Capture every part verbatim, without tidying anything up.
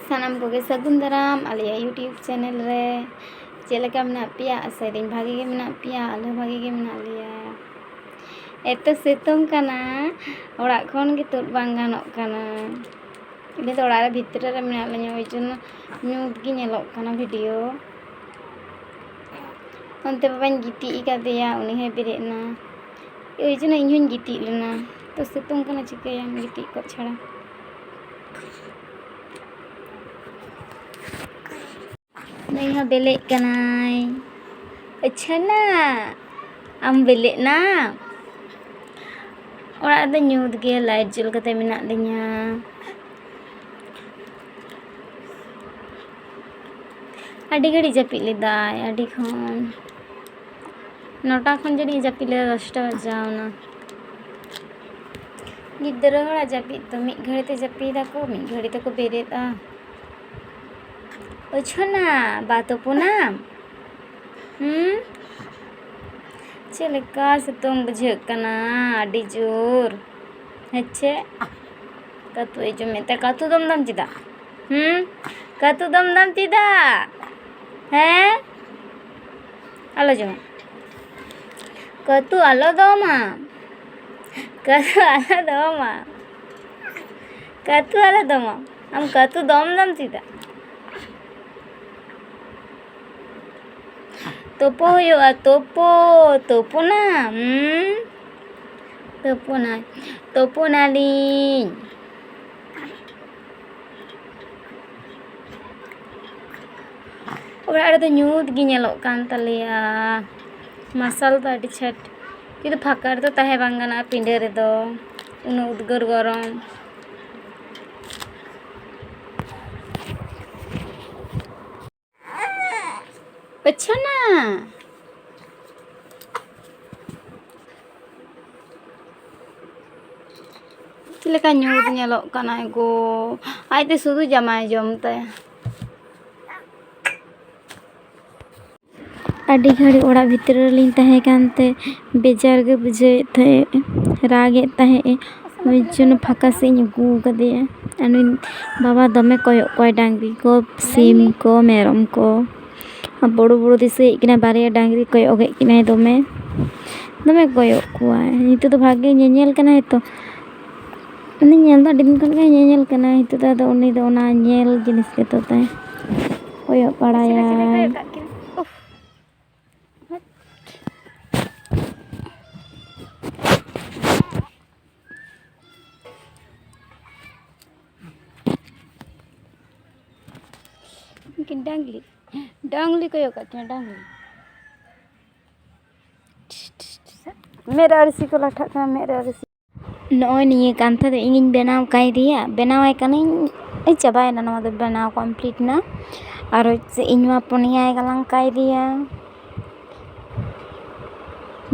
ᱥᱟᱱᱟᱢ ᱠᱚᱜᱮ ᱥᱟᱹᱜᱩᱱ ᱫᱟᱨᱟᱢ ᱟᱞᱮᱭᱟᱜ YouTube channel ᱨᱮ᱾ ᱪᱮᱫ ᱞᱮᱠᱟ ᱢᱮᱱᱟᱜ ᱯᱮᱭᱟ? ᱟᱥᱟᱭᱮᱫᱟᱹᱧ ᱵᱷᱟᱜᱮ ᱜᱮ ᱢᱮᱱᱟᱜ ᱯᱮᱭᱟ, ᱟᱞᱮ ᱦᱚᱸ ᱵᱷᱟᱜᱮ ᱜᱮ ᱢᱮᱱᱟᱜ ᱞᱮᱭᱟ᱾ ᱮᱛᱚ ᱥᱤᱛᱩᱝ ᱠᱟᱱᱟ, ᱚᱲᱟᱜ ᱠᱷᱚᱱ ᱜᱮ ᱛᱩᱫ ᱵᱟᱝ ᱜᱟᱱᱚᱜ ᱠᱟᱱᱟ᱾ ᱟᱞᱮ ᱫᱚ ᱚᱲᱟᱜ ᱨᱮ ᱵᱷᱤᱛᱨᱤ ᱨᱮ ᱢᱮᱱᱟᱜ ᱞᱤᱧᱟ, ᱳᱭ ᱡᱚᱱᱱᱚ ᱧᱩᱛ ᱜᱮ ᱧᱮᱞᱚᱜ ᱠᱟᱱᱟ video᱾ ᱚᱱᱛᱮ ᱵᱟᱵᱟᱧ ᱜᱤᱛᱤᱡ ᱟᱠᱟᱫᱮᱭᱟ, ᱩᱱᱤ ᱦᱚᱸᱭ ᱵᱮᱨᱮᱫ ᱮᱱᱟ, ᱳᱭ ᱡᱚᱱᱱᱚ ᱤᱧ ᱦᱚᱸᱧ ᱜᱤᱛᱤᱡ ᱞᱮᱱᱟ᱾ ᱛᱚ ᱥᱤᱛᱩᱝ ᱠᱟᱱᱟ, ᱪᱤᱠᱟᱹᱭᱟᱢ ᱜᱤᱛᱤᱡ ᱠᱚᱜ ᱪᱷᱟᱲᱟ᱾ ᱱᱩᱭ ᱦᱚᱸ ᱵᱮᱞᱮᱫ ᱠᱟᱱᱟᱭ᱾ ᱟᱪᱪᱷᱟ ᱱᱟ, ᱟᱢ ᱵᱮᱞᱮᱫ ᱱᱟ? ᱚᱲᱟᱜ ᱨᱮᱫᱚ ᱧᱩᱛ ᱜᱮ, light ᱡᱩᱞ ᱠᱟᱛᱮ ᱢᱮᱱᱟᱜ ᱞᱤᱧᱟ᱾ ᱟᱹᱰᱤ ᱜᱷᱟᱹᱲᱤᱡ ᱡᱟᱹᱯᱤᱫ ᱞᱮᱫᱟᱭ, ᱟᱹᱰᱤ ᱠᱷᱚᱱ᱾ ᱱᱚᱴᱟ ᱠᱷᱚᱱ ᱡᱟᱹᱱᱤᱡ ᱡᱟᱹᱯᱤᱫ ᱞᱮᱫᱟ, ᱫᱚᱥᱴᱟ ᱵᱟᱡᱟᱣ ᱮᱱᱟ᱾ ᱜᱤᱫᱽᱨᱟᱹ ᱦᱚᱲᱟᱜ ᱡᱟᱹᱯᱤᱫ ᱫᱚ ᱢᱤᱫ ᱜᱷᱟᱹᱲᱤ ᱛᱮ ᱡᱟᱹᱯᱤᱫᱟᱠᱚ, ᱢᱤᱫ ᱜᱷᱟᱹᱲᱤ ᱛᱮᱠᱚ ᱵᱮᱨᱮᱫᱼᱟ᱾ ᱚ ᱪᱷᱳᱱᱟ, ᱵᱟ ᱛᱩᱯᱩᱱᱟᱢ? ᱦᱩᱸ? ᱪᱮᱫ ᱞᱮᱠᱟ ᱥᱤᱛᱩᱝ ᱵᱩᱡᱷᱟᱹᱜ ᱠᱟᱱᱟ, ᱟᱹᱰᱤ ᱡᱳᱨ᱾ ᱦᱮᱸ ᱪᱮ? ᱠᱟᱹᱛᱩ ᱮ ᱡᱚᱢᱮᱫ ᱛᱮ, ᱠᱟᱹᱛᱩ ᱫᱚᱢ ᱫᱟᱢ ᱪᱮᱫᱟᱜ? ᱦᱩᱸ? ᱠᱟᱹᱛᱩ ᱫᱚᱢ ᱫᱟᱢ ᱪᱮᱫᱟᱜ? ᱦᱮᱸ? ᱟᱞᱚ ᱡᱚᱢᱟ᱾ ᱠᱟᱹᱛᱩ ᱟᱞᱚ ᱫᱚᱢᱟ᱾ ᱠᱟᱹᱛᱩ ᱟᱞᱚ ᱫᱚᱢᱟ᱾ ᱠᱟᱹᱛᱩ ᱟᱞᱚ ᱫᱚᱢᱟ᱾ ᱟᱢ ᱠᱟᱹᱛᱩ ᱫᱚᱢ ᱫᱟᱢ ᱪᱮᱫᱟᱜ? ᱛᱳᱯᱳ ᱦᱩᱭᱩᱜᱼᱟ, ᱛᱳᱯᱳ, ᱛᱳᱯᱳᱱᱟᱢ, ᱦᱩᱸ? ᱛᱳᱯᱳᱱᱟᱭ, ᱛᱳᱯᱳᱱᱟᱞᱤᱧ᱾ ᱚᱲᱟᱜ ᱨᱮᱫᱚ ᱧᱩᱛ ᱜᱮ ᱧᱮᱞᱚᱜ ᱠᱟᱱ ᱛᱟᱞᱮᱭᱟ, ᱢᱟᱨᱥᱟᱞ ᱫᱚ ᱟᱹᱰᱤ ᱪᱷᱟᱴ, ᱠᱤᱱᱛᱩ ᱯᱷᱟᱸᱠᱟ ᱨᱮᱫᱚ ᱛᱟᱦᱮᱸ ᱵᱟᱝ ᱜᱟᱱᱚᱜᱼᱟ, ᱯᱤᱸᱰᱟᱹ ᱨᱮᱫᱚ ᱩᱱᱟᱹᱜ ᱩᱫᱽᱜᱟᱹᱨ ᱜᱚᱨᱚᱢ᱾ ᱟᱪᱪᱷᱟ ᱱᱟ, ᱪᱮᱫ ᱞᱮᱠᱟ ᱧᱩᱛ ᱧᱮᱞᱚᱜ ᱠᱟᱱᱟᱭ ᱜᱳ, ᱟᱡᱛᱮ ᱥᱩᱫᱷᱩ ᱡᱟᱢᱟᱭ ᱡᱚᱢ ᱛᱟᱭᱟ᱾ ᱟᱹᱰᱤ ᱜᱷᱟᱹᱲᱤᱡ ᱚᱲᱟᱜ ᱵᱷᱤᱛᱨᱤ ᱨᱮᱞᱤᱧ ᱛᱟᱦᱮᱸ ᱠᱟᱱᱛᱮ ᱵᱮᱡᱟᱨ ᱜᱮ ᱵᱩᱡᱷᱟᱹᱣᱮᱫ ᱛᱟᱦᱮᱸᱫ, ᱨᱟᱜᱮᱫ ᱛᱟᱦᱮᱸᱫ ᱮ᱾ ᱳᱭ ᱡᱚᱱᱱᱚ ᱯᱷᱟᱸᱠᱟ ᱥᱮᱫ ᱤᱧ ᱟᱹᱜᱩ ᱟᱠᱟᱫᱮᱭᱟ᱾ ᱟᱨ ᱱᱩᱭ ᱵᱟᱵᱟ ᱫᱚᱢᱮ ᱠᱚᱭᱚᱜ ᱠᱚᱣᱟᱭ ᱰᱟᱝᱨᱤ ᱠᱚ, ᱥᱤᱢ ᱠᱚ, ᱢᱮᱨᱚᱢ ᱠᱚ᱾ ᱟᱨ ᱵᱚᱲᱚ ᱵᱚᱲᱚ ᱫᱤᱥᱟᱹᱭᱮᱫ ᱠᱤᱱᱟ, ᱵᱟᱨᱭᱟ ᱰᱟᱝᱨᱤ ᱠᱚᱭᱚᱜ ᱮᱫ ᱠᱤᱱᱟᱭ ᱫᱚᱢᱮ, ᱫᱚᱢᱮ ᱠᱚᱭᱚᱜ ᱠᱚᱣᱟᱭ᱾ ᱱᱤᱛᱚᱜ ᱫᱚ ᱵᱷᱟᱜᱮ ᱧᱮᱧᱮᱞ ᱠᱟᱱᱟᱭ ᱛᱚ, ᱩᱱᱤ ᱧᱮᱞ ᱫᱚ ᱟᱹᱰᱤ ᱫᱤᱱ ᱠᱷᱚᱱ ᱜᱮ ᱧᱮᱧᱮᱞ ᱠᱟᱱᱟᱭ᱾ ᱱᱤᱛᱚᱜ ᱫᱚ ᱟᱫᱚ ᱩᱱᱤ ᱫᱚ ᱚᱱᱟ ᱧᱮᱞ ᱡᱤᱱᱤᱥ ᱜᱮᱛᱚ ᱛᱟᱭ, ᱠᱚᱭᱚᱜ ᱵᱟᱲᱟᱭᱟᱭ᱾ ᱩᱱᱠᱤᱱ ᱰᱟᱝᱞᱤ, ᱰᱟᱝᱞᱤ ᱠᱚᱭᱚᱜ ᱠᱟᱜ ᱠᱤᱱᱟ, ᱰᱟᱝᱞᱤ᱾ ᱢᱮᱫ ᱨᱮ ᱟᱹᱨᱥᱤ ᱠᱚ ᱞᱟᱴᱷᱟᱜ ᱠᱟᱱᱟ, ᱢᱮᱫ ᱨᱮ ᱟᱹᱨᱥᱤ᱾ ᱱᱚᱜᱼᱚᱭ ᱱᱤᱭᱟᱹ ᱠᱟᱱᱛᱷᱟ ᱫᱚ ᱤᱧᱤᱧ ᱵᱮᱱᱟᱣ ᱠᱟᱭ ᱫᱤᱭᱟ, ᱵᱮᱱᱟᱣᱟᱭ ᱠᱟᱹᱱᱟᱹᱧ᱾ ᱳᱭ ᱪᱟᱵᱟᱭᱮᱱᱟ, ᱱᱚᱣᱟ ᱫᱚ ᱵᱮᱱᱟᱣ complete ᱮᱱᱟ᱾ ᱟᱨ ᱦᱚᱪᱪᱷᱮ ᱤᱧ ᱢᱟ ᱯᱩᱱᱭᱟᱭ ᱜᱟᱞᱟᱝ ᱠᱟᱭ ᱫᱤᱭᱟ,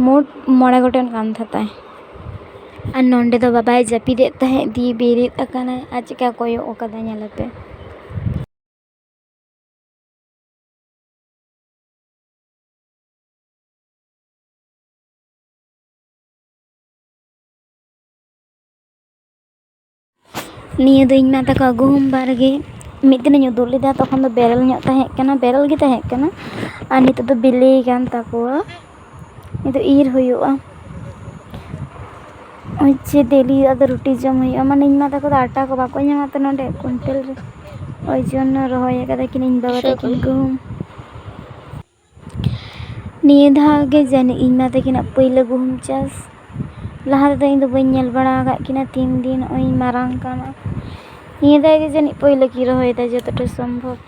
ᱢᱳᱴ ᱢᱚᱬᱮ ᱜᱚᱴᱮᱱ ᱠᱟᱱᱛᱷᱟ ᱛᱟᱭ᱾ ᱟᱨ ᱱᱚᱸᱰᱮ ᱫᱚ ᱵᱟᱵᱟᱭ ᱡᱟᱹᱯᱤᱫᱮᱫ ᱛᱟᱦᱮᱸᱫ, ᱫᱤᱭᱮ ᱵᱮᱨᱮᱫ ᱟᱠᱟᱱᱟᱭ᱾ ᱟᱨ ᱪᱮᱠᱟ ᱠᱚᱭᱚᱜ ᱟᱠᱟᱫᱟ, ᱧᱮᱞ ᱟᱯᱮ᱾ ᱱᱤᱭᱟᱹ ᱫᱚ ᱤᱧ ᱢᱟ ᱛᱟᱠᱚᱣᱟᱜ ᱜᱩᱦᱩᱢ ᱵᱟᱲᱜᱮ᱾ ᱢᱤᱫ ᱫᱤᱱᱤᱧ ᱩᱫᱩᱜ ᱞᱮᱫᱟ, ᱛᱚᱠᱷᱚᱱ ᱫᱚ ᱵᱮᱨᱮᱞ ᱧᱚᱜ ᱛᱟᱦᱮᱸ ᱠᱟᱱᱟ, ᱵᱮᱨᱮᱞ ᱜᱮ ᱛᱟᱦᱮᱸ ᱠᱟᱱᱟ᱾ ᱟᱨ ᱱᱤᱛᱚᱜ ᱫᱚ ᱵᱤᱞᱤ ᱠᱟᱱ ᱛᱟᱠᱚᱣᱟ᱾ ᱱᱤᱛᱚᱜ ᱤᱨ ᱦᱩᱭᱩᱜᱼᱟ᱾ ᱳᱭ ᱡᱮ ᱫᱮᱞᱤ ᱟᱫᱚ ᱨᱩᱴᱤ ᱡᱚᱢ ᱦᱩᱭᱩᱜᱼᱟ, ᱢᱟᱱᱮ ᱤᱧ ᱢᱟ ᱛᱟᱠᱚ ᱫᱚ ᱟᱴᱟ ᱠᱚ ᱵᱟᱠᱚ ᱧᱟᱢᱟ ᱛᱚ ᱱᱚᱰᱮ ᱠᱩᱭᱱᱴᱟᱞ ᱨᱮ, ᱳᱭ ᱡᱚᱱᱱᱚ ᱨᱚᱦᱚᱭ ᱟᱠᱟᱫᱟ ᱠᱤᱱ ᱤᱧ ᱵᱟᱵᱟ ᱛᱟᱹᱠᱤᱱ ᱜᱩᱦᱩᱢ᱾ ᱱᱤᱭᱟᱹ ᱫᱷᱟᱣ ᱜᱮ ᱡᱟᱹᱱᱤᱡ ᱤᱧ ᱢᱟ ᱛᱟᱹᱠᱤᱱᱟᱜ ᱯᱳᱭᱞᱳ ᱜᱩᱦᱩᱢ ᱪᱟᱥ᱾ ᱞᱟᱦᱟ ᱨᱮᱫᱚ ᱤᱧ ᱫᱚ ᱵᱟᱹᱧ ᱧᱮᱞ ᱵᱟᱲᱟ ᱟᱠᱟᱫ ᱠᱤᱱᱟ, ᱛᱤᱱ ᱫᱤᱱ ᱱᱚᱜᱼᱚᱭ ᱤᱧ ᱢᱟᱨᱟᱝ ᱠᱟᱱᱟ᱾ ᱱᱤᱭᱟᱹ ᱫᱷᱟᱣ ᱜᱮ ᱡᱟᱹᱱᱤᱡ ᱯᱳᱭᱞᱳ ᱠᱤᱱ ᱨᱚᱦᱚᱭᱮᱫᱟ ᱡᱚᱛᱚᱴᱟ ᱥᱚᱢᱵᱷᱚᱵ᱾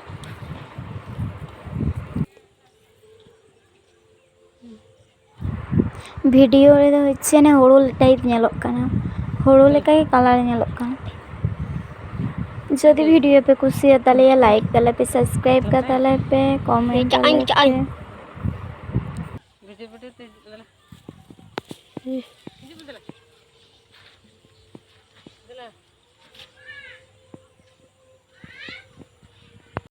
ᱵᱷᱤᱰᱤᱭᱳ ᱨᱮᱫᱚ ᱦᱚᱪᱪᱷᱮ ᱱᱮ ᱦᱳᱲᱳ ᱴᱟᱭᱤᱯ ᱧᱮᱞᱚᱜ ᱠᱟᱱᱟ, ᱦᱳᱲᱳ ᱞᱮᱠᱟᱜᱮ ᱠᱟᱞᱟᱨ ᱧᱮᱞᱚᱜ ᱠᱟᱱᱟ᱾ ᱡᱩᱫᱤ ᱵᱷᱤᱰᱤᱭᱳ ᱯᱮ ᱠᱩᱥᱤᱭᱟᱜ ᱛᱟᱞᱮᱭᱟ, ᱞᱟᱭᱤᱠ ᱛᱟᱞᱮ ᱯᱮ, ᱥᱟᱵᱥᱠᱨᱟᱭᱤᱵ ᱠᱟᱛᱟᱞᱮ ᱯᱮ, ᱠᱚᱢᱮᱱᱴ ᱪᱟᱜ ᱟᱹᱧ, ᱛᱟᱞᱮ ᱪᱟᱜ ᱟᱹᱧ᱾ ᱯᱮ᱾